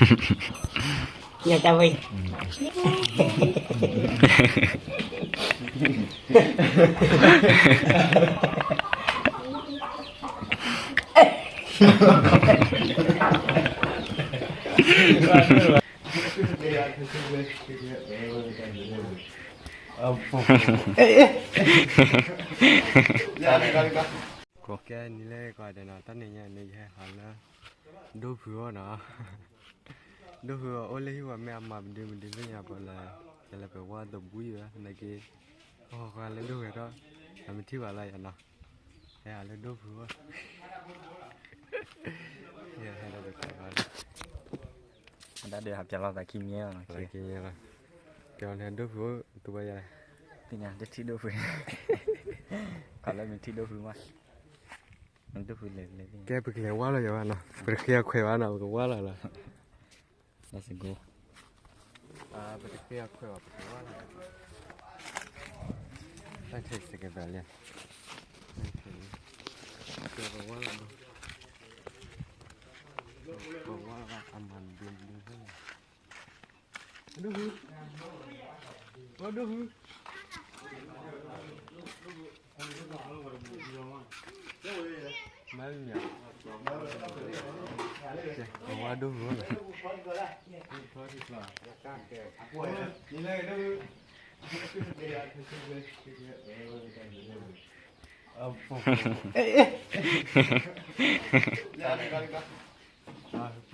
ညါတၢ်ဝဲ ကဲ နံၤလၢကီးဒဲးနီၤ တၢ်န့ၣ်ညါန့ၣ် ယဟဲဟးလၢ ဒိၣ်ဖုအီၤနီၤ, ဒိၣ်ဖုအီၤအိၣ်လၢဟံၣ်ဝဲ မ့ၢ်အမၤပဒုမဒုမ့ၢ်ညါပှၤလၢ ယလဲၤပဝါသဘှံးဝဲ နာ်က့ အဟီၣ်ဃါလၢဒိၣ်ဖုဒီး အမ့ၢ်ထံၣ်ဘၣ်လၢယၤနီၤ, ဟဲဟးလၢဒိၣ်ဖုအီၤ ဟဲဒီးပကဲဘၣ်လၢ အတၢ်ဒုးဟးပၠးလီၤသးခံမံၤလီၤ, ကဲ ကဲ ဒိၣ်ဖု တူၢ်ဘၣ်ယၤလဲၣ်, သ့ၣ်ညါ တထံၣ်ဒိၣ်ဖု, ခီလၢမ့ၢ်ထံၣ်ဒိၣ်ဖုမး, ဒိၣ်ဖုလဲၤလဲၤသ့ၣ်ညါ, ကဲ ပကလဲၤဝါလီၤယၤဘၣ်နီၤ, ပတဃ့အခွဲးဘၣ်နီၤ ပကဝါလီၤလီၤ, ပတဃ့အခွဲးဘၣ် ပကဝါလီၤ, တၢ်ထဲစကဲဘၣ်လံ, ပကဝါလီၤ, ပကဝါလီၤဘၣ် အမၤဒ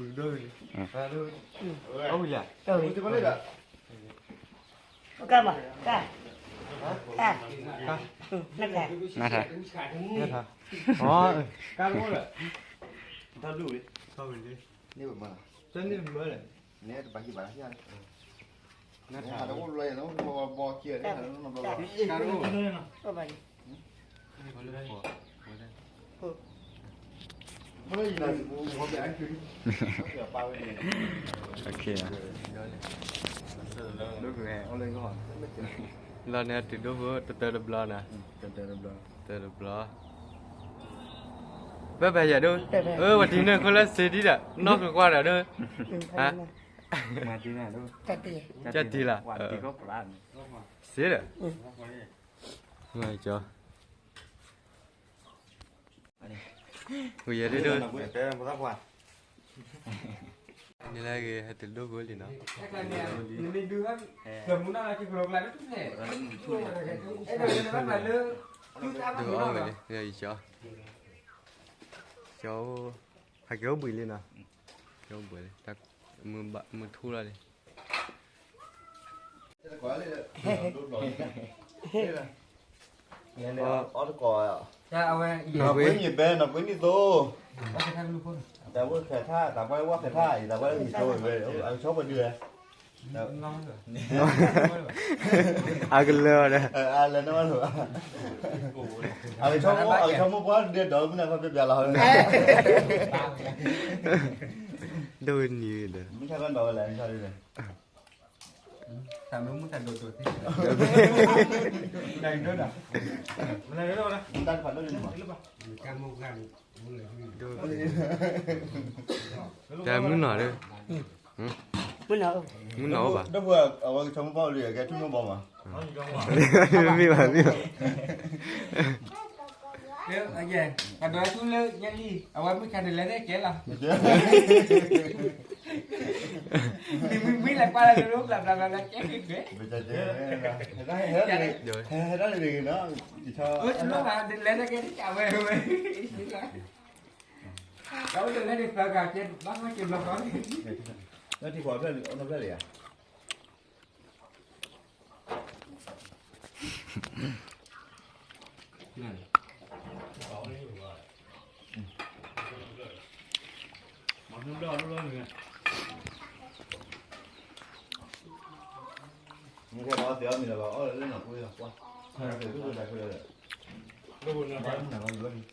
ုးဒုး ဒိၣ်ဖု, ဒိၣ်ဖု, မၤမ့ၢ်, ကဝါဒိၣ်ဖု, ကါမး, ကါ, နထါ, နထါ, ကါ, တၢ်ဘျုး, န့ၣ်ဘၣ်မလဲၣ်, နတဘၣ်ဟံၣ်ဘၣ်လၢ နထါ, လီၤန့ၣ်တုၤဒိၣ်ဖု တတၢတဘျီနၤ, တတၢတဘျီ, ပၢ်ပၢ်ယၤဒိၣ်, အၢ ပှၤတံၤန့ၣ်ခိၣ်လၢစ့ဒံဒီး နီၢ်ကကွၢ်ဒီးဒိၣ်, ကၠီတံၤလီၤ, စ့ဒီး, ကၠီ ဝံၤယဲဒၣ်ဒိၣ်, န့ၣ်လၢအဂ့ၤ ဟဲတုၤဒိၣ်ဖိလံနီၤ, ဒိၣ်အီၣ်ဝဲလံ, ယကၠီ, ကၠီ, ဟဲက့ၤအိၣ်ဘှံးလံနီၤ, က့ၤအိၣ်ဘှံးလံ, မုၢ်ထူလီၤလံ. အီၣ်တကီၢ်, နကွ့မ့ၢ်ဘဲ နကွ့နံၣ်သိ, တၢ်ဝဲခဲထါ တၢ်ပှဲဝဲခဲထါအံၤ တၢ်ပှဲလၢမ့ၢ်ဆိဝဲ အကဆီပှဲၤဒုးဝဲ, အကလၢာ်ဒီး အလၢာ်နီၢ်လၢာ်, အကဆီမိၢ်ပှၢ်ဒဲးဒီးမုၢ်နၤခီပျၢ်ပျၢ်လီၤ, ဒိၣ်နံၤဒီး မုၢ်ဆါဘၣ်ဒီးဝဲလဲၣ် မုၢ်ဆါဒုးလဲၣ် တၢ်မုၢ်မုၢ်တၢ်ဒိၣ်ဒိၣ်သ့, တၢ်ဒိၣ်ဒၣ်, တၢ်တဖၣ်ဒိၣ်န့ၣ်မး, တၢ်မုၢ်နီၢ်ဒီး, မုၢ်နီၢ်, မုၢ်နီၢ်အိၣ်ဘၣ်, ဒီးပှၤအဝဲကဆီမိၢ်ပှၢ်အိၣ်လံ ကဲထူၣ်မိၢ်ဘီမး, မ့ၢ်ဘၣ်မ့ၢ်ဘၣ် အဒိးထူလၢညါလံ အဝဲမုၢ်ဆါန့ၣ်လဲၤန့ၢ်ကဲလီၤ, မံမံလဲၤကွၢ်လၢဒိၣ်ဘျးဘျးဘျးဘျးကဲကဲ, ဟဲဒၣ်န့ၣ်ဂ့ၤနီၤ, လဲၤန့ၢ်ကဲတၢ်ဝဲဝဲ, အဝဲဒၣ်လဲၤန့ၢ်သၢဂၤကဲ ဘၣ်မ့ၢ်ကဲဘျီဃီန့ၣ်, လၢထံဃီဖျၢၣ်လံ အနီၢ်ဖျၢၣ်လံဧါ မ့ၢ်ကဲဘၣ်သ့ၣ်အီၣ်မ့ၤလၢၤဘၣ် အီၣ်လၢလၢနီၢ်ပှ့ၤလီၤကွၢ်, ကိၢ်လီၤ, ဝဲကိးနီၢ်ပှ့ၤနီၤ,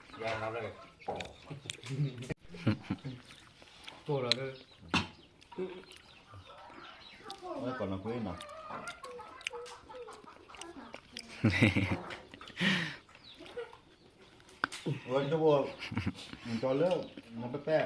ဝဲတဘိ, ကၠီလၢ, နပပဲၢ်,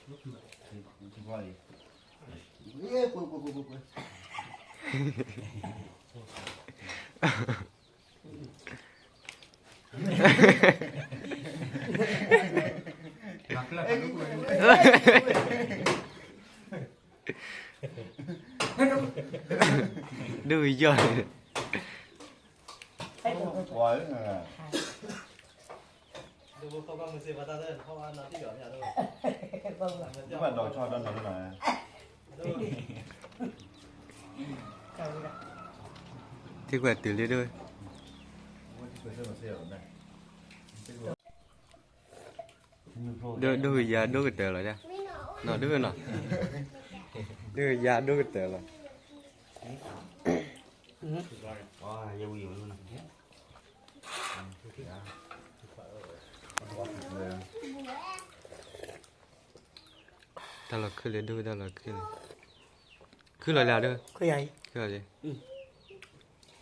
ဒုးယီၢ် ထံကွၢ်တုၤလံဒိၣ်ဝဲ, ဒိၣ်ယၤဒိၣ်ကတၢၢ်လီၤ, နီၢ်ဒိၣ်နီၢ်, ဒိၣ်ယၤဒိၣ်ကတၢၢ်လီၤ, တၢ်လီၤခုၣ်လၢဒိၣ်တၢ်လီၤခုၣ်လၢ, ခုၣ်လီၤလၢဒိၣ်, ခုၣ်လီၤ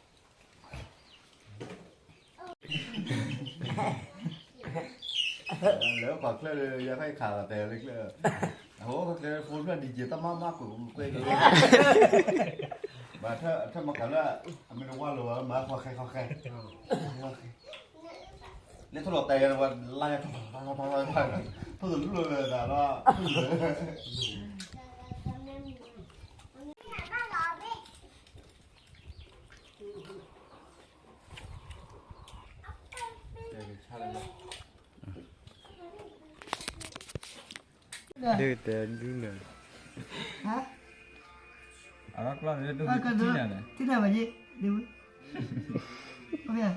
လၢ လဲၤပာ်ချၢလၢယၤခါအံၤခးဂၤတဲလၢချၢ, အဟိခါချၢဖိဖျၢၣ်ဒံးက့ၤတၢ်မၤမၤကွဲးကွဲးကွဲး, ဘၣ်အထၢၣ်မၤကၤလၢ အမ့ၢ်တဝါလိာ်ဘၣ်မၤခီဃဲခီဃဲ, လဲၤထီၣ်လီၤတဲာ်ဝဲလါ, ထီၣ်တလူၢ်လၢတၢ်လီၤ ဒုးတဲဒုးနၢၤ, အကျီၢ်န့ၣ်ဒုးထံၣ်နၤန့ၣ်, ထံၣ်နၤဘၣ်ယ့ၣ်, ဒုး, အကျီၢ်န့ၣ်, အကျီၢ်န့ၣ်, ကဒုး အနုၤမ့ၢ်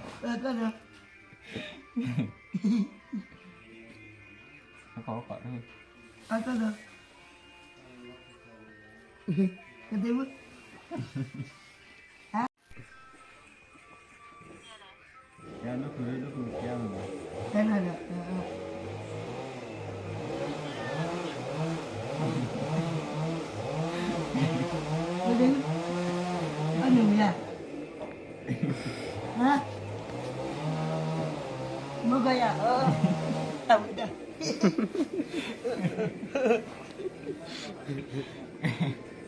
ဧါ, ဟါ, မုၢ်ကယၤ, တၢ်ဝံၤဒၣ် နီၢ်ဘၣ်, ဟါ, အိ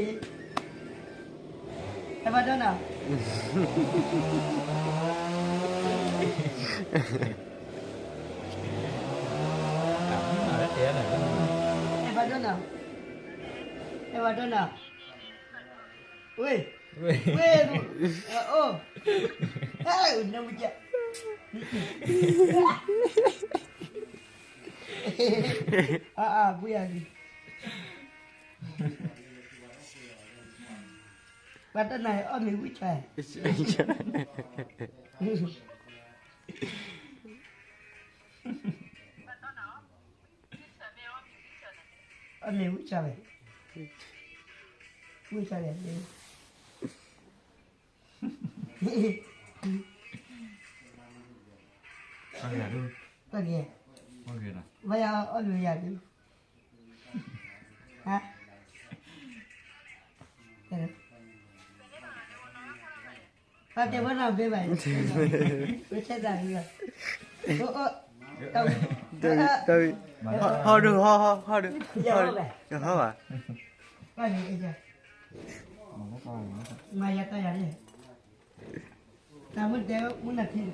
ၣ်က့ၤ, အဲၣ်ဘၣ်ဒိၣ်နီၤ, အဲၣ်ဘၣ်ဒိၣ်နီၤ, အဲၣ်ဘၣ်ဒိၣ်နီၤ, ဝ့ၢ်, ဝ့ၢ်, အိၣ်, ဟဲ, နမ့ၢ်က, အါအါ ဘှံးယၤလံ, ဘၣ်တၢ်နၤအီၣ်မ့ၤဝံၣ်ဆၣ်, အီၣ်မ့ၤဝံၣ်ဆၣ်ဝဲ, ဝံၣ်ဆၣ်လဲၣ်, တၢ်ဂ့ၤ, ဘၣ်ယၤအီၣ်မ့ၤယၤဒုး, ဟါ, ပှၤတဲဝဲနီၢ်ဘ့ဘၣ်, ဝဲဆဲးသးလံလီၤ, အိၣ်, တၢ်ဝံၤ တၢ်ဝံၣ်, ဟီၣ်ဒုး ဟီၣ် ဟီၣ် ဟီၣ်ဒုး, ဟီၣ်ဒုး, ဟီၣ်ဘၣ်, မၤယၤတၢ်ယၤန့ၣ်, တၢ်မုၢ်တဲမုၢ်နၤထံၣ်, တ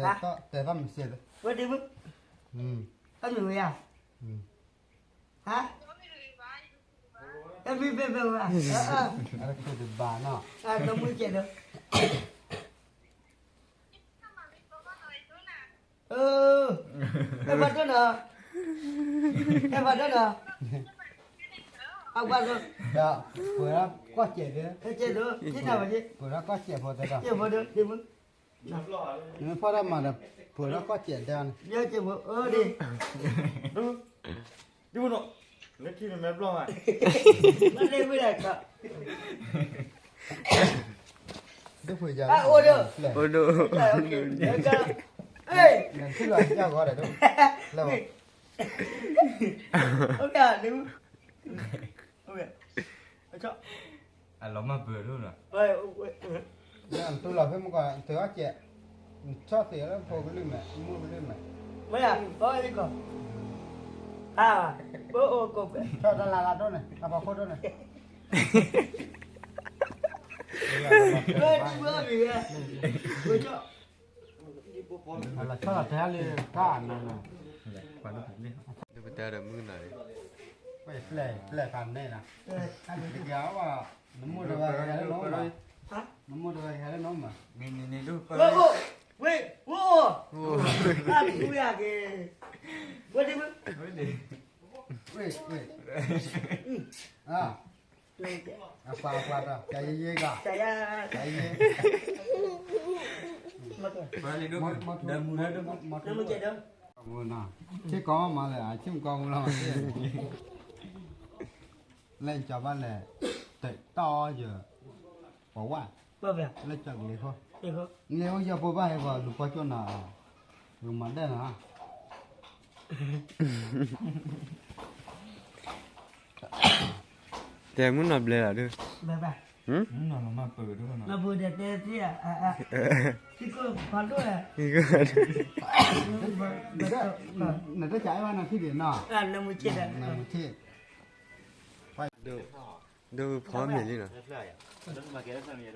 ဲတၢ်မုၢ်စ့ၢ်, ဝဲဒ်မုၢ်, အမ့ၢ်ဝဲယၤ, ဟါ, တမ့ၢ်ဘဲဘဲဝဲ, တဘၣ်နီၤ, တမုၢ်ကဲဒီး, အဲၣ်ဖးဒိၣ်နီၤ, အဲၣ်ဖးဒိၣ်နီၤ, အဝဲဒၣ်, ပှၤကီၢ်စဲၣ်ဒီး, ကဲဒီး, ပှၤကီၢ်စဲၣ်ဖိတဲဒီး, ကဲဖိဒီး, ဒ်မုၢ် နမ့ၢ်ဖီၣ်တၢ်မၤဒီး ပှဲၤဒီးကီၢ်စဲၣ်တဲအီၤန့ၣ်, ယကဲဖိအၢဒ့, ဒ်မုၢ်နီၤ, နထံၣ်နမဲာ်ဘျီၣ်မး, မ့ၢ်လၢမ့ၢ်ဒၣ်ကီး, ဒ်ဖုယၤ, အိၣ်ဒိၣ်, အိၣ်ဒိၣ်, နထံၣ်လီၤယၤဂီၤဒီး, လၢ, အိၣ်ဒ့, အလီၤမၢ်ပၢၢ်ဒိၣ်နီၤ, တူၢ်လီၤဖဲမုၢ်ကီး တၢ်အီၣ်စဲး, ဆီၣ်သ့ၣ်လၢဖိကလုၢ်မဲာ် မုၢ်ကလုၢ်မဲာ်, မ့ၢ်, ဆီၣ်တၢ်လၢ်လၢ်ဒိၣ်န့ၣ် အဖီခိၣ်ဒိၣ်န့ၣ်, လီၤဆီၣ်လီၤထဲလၢတၢ်အနၢ်န့ၣ်, ဒ်ပတဲဒီးမုၢ်နၤ, ပျဲၢ်, ပျဲၢ်ဖးန့ၣ်နီၤ, တက့ၤအီၤဘၣ်, နမိၢ်တဂၤဟဲလၢနအိၣ်မး, နမိၢ်တဂၤဟဲလၢနအိၣ်မး, မ့ၢ်န့ၣ်န့ၣ်ဒိၣ်ပၢ်, ဝ့ၢ်, ဝ့ၢ်, တၢ်တကူယၤက့ၤ, ဝဲဒၣ်, ဝ့ၢ်, ဝ့ၢ်, အပှၤပှၤဒီး ကယဲယဲဂၤ, ကယဲ, မ့ၢ်, ထံကီၢ်မးလၢ အဆ့ၣ်ကီးမူလီၤ, လၢကၠီဘၣ်လဲၣ်, တၢ်အီၣ်ယၤ, ပှၤဝဲ, လၢကၠီကလ့ၤခိၣ်, လ့ၤအိၣ်ယၤဖိဘၣ်ဟဲပှၤလူၤပီၣ်ကၠိၣ်နၤ, လူၤမၤဒၢၣ်နၤ တဲမုၢ်နီၤဘျဲလီၤဒုး, နတၢ်ကအဲၣ်ဘၣ်နၤထံၣ်ဒံးနီၤ, နမူထံၣ်, ဒုးဖီမ့ၢ်လံနီၤ,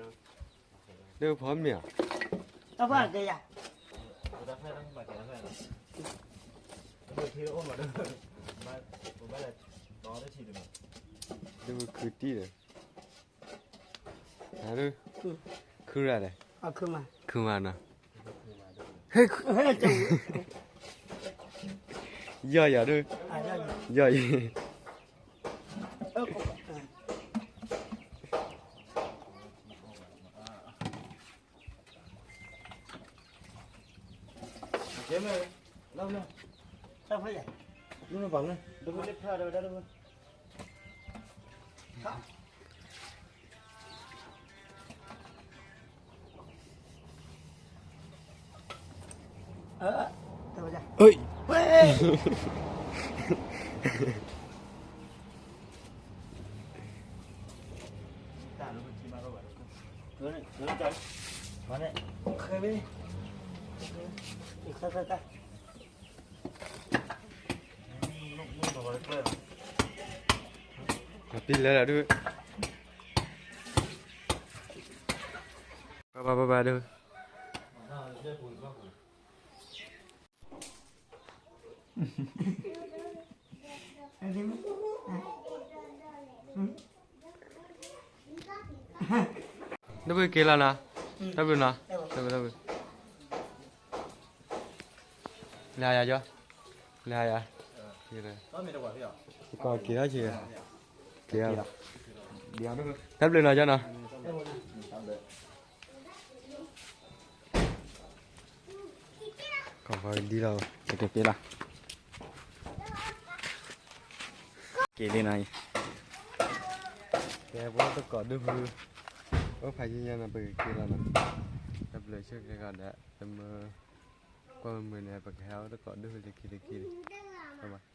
ဒုးဖီမ့ၢ်ဧါ, ဒုးခုတံၢ်ဒီး, ခုရၤဒီး, ခုမးနီၤ, ဟဲ, ယီၢ်ယၤဒုး, ယီၢ်ယၤ ပလဲၤလီၤဒုး, ဘၣ်ဘၣ်ဘၣ်ဒုး, တၢ်ဘျုးက့ၤလီၤနီၤ, တၢ်ဘျုးနီၤ, တၢ်ဘျုး, တၢ်ဘျုး, လဲၤဟးယၤကၠီ, လဲၤဟးယၤ, ကက့ၤထီၣ်က့ၤ, က့ၤ, တၢ်ဘျုးနီၤကၠီနီၤ. ကီၢ်ဖီဒံလီၤ, ပကက့ၤလီၤ, က့ၤလံနီၤအံၤ, ကဲပအိၣ်သကိးဒူၣ်ဖု, အိၣ်ဖးယံၤညါနီၤ ပကက့ၤလီၤနီၤ, တၢ်ဘျုးဆိၣ်ဂ့ၤကီးဒီး တမုၢ်, ကွၢ်မုာ်မုာ်န့ၣ် ပကဟဲအိၣ်သကိးဒူၣ်ဖုလၢခံလၢခံန့ၣ်, ဘၣ်ဘၣ်.